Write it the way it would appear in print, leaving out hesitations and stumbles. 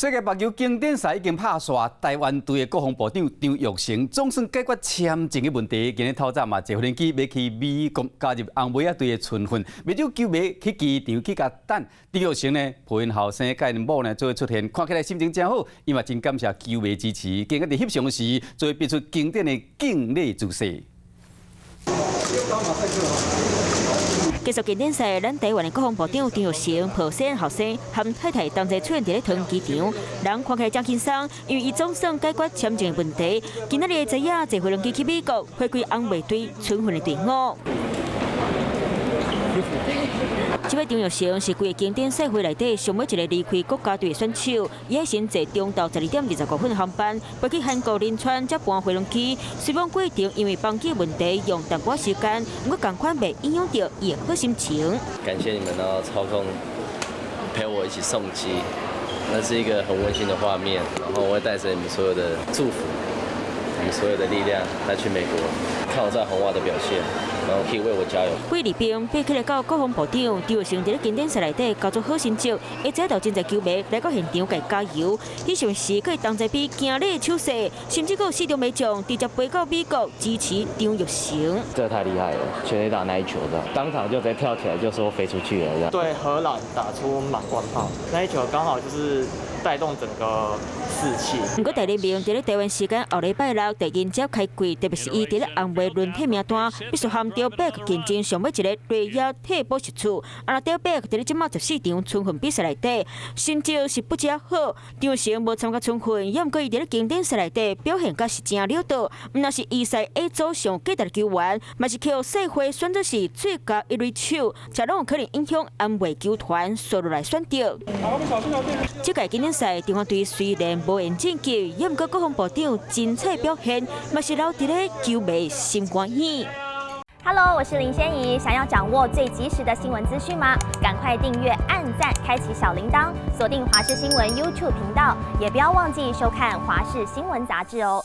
世界白球經典賽已經拍煞，台灣隊的國防部長張育成總算解決簽證的問題。今日透早嘛坐飛機欲去美國加入紅襪仔隊的春訓，袂少球迷去機場去共等。張育成呢，抱𪜶後生佮𪜶某呢做伙出現，看起來心情誠好，伊嘛真感謝球迷支持。今日佇翕相時，做伙比出經典的敬禮姿勢。結束經典賽，咱台灣的國防部長張育成抱細漢後生和太太同齊出現佇咧桃園機場，人看起來誠輕鬆，因為伊總算解決簽證的問題。今仔日知影坐飛機去美國，回歸紅襪隊春訓的隊伍。這擺張育成是規個經典賽會內底上尾一個離開國家隊的選手，伊愛先坐中晝12點25分的航班，飛去韓國仁川，才搬飛機。雖然過程因為班機問題用淡薄時間，毋過仝款袂影響著伊的好心情。感謝你們能抽空陪我一起送機，那是一個很溫馨的畫面。然後我會帶著你們所有的祝福，你們所有的力量來去美國，看我在紅襪的表現。然後可以為我加油。菲律賓比起來到國防部長張育成佇咧經典賽內底交出好成績，會知道真濟球迷來到現場共伊加油。彼時閣同齊比敬禮手勢，甚至閣有四中名將直接飛到美國支持張育成。這太厲害了，全壘打那一球的，當場就直接跳起來就說飛出去了。對荷蘭打出滿貫炮，那一球剛好就是帶動整個士氣。毋過第二名佇咧台灣時間後禮拜六第迎接開季，特別是伊佇咧紅襪輪替名單，必須含著八個競爭上尾一個內野替補席次。啊，若伯佇咧這馬14場春訓比賽內底，成績是不遮好。張育成無參加春訓，也毋過伊佇咧經典賽內底表現閣是誠了得。毋但是伊賽 A 組上價值的球員，嘛是予賽會選做是最佳一壘手，這攏有可能影響紅襪球團紲落來選擇。這屆經典賽，中華隊雖然無緣晉級，也毋過國防部長精彩表現，嘛是留佇咧球迷心肝耳。 Hello，我是林仙怡。想要掌握最及時的新聞資訊嗎？趕快訂閱、按讚、開啟小鈴鐺，鎖定華視新聞 YouTube 頻道，也不要忘記收看華視新聞雜誌哦。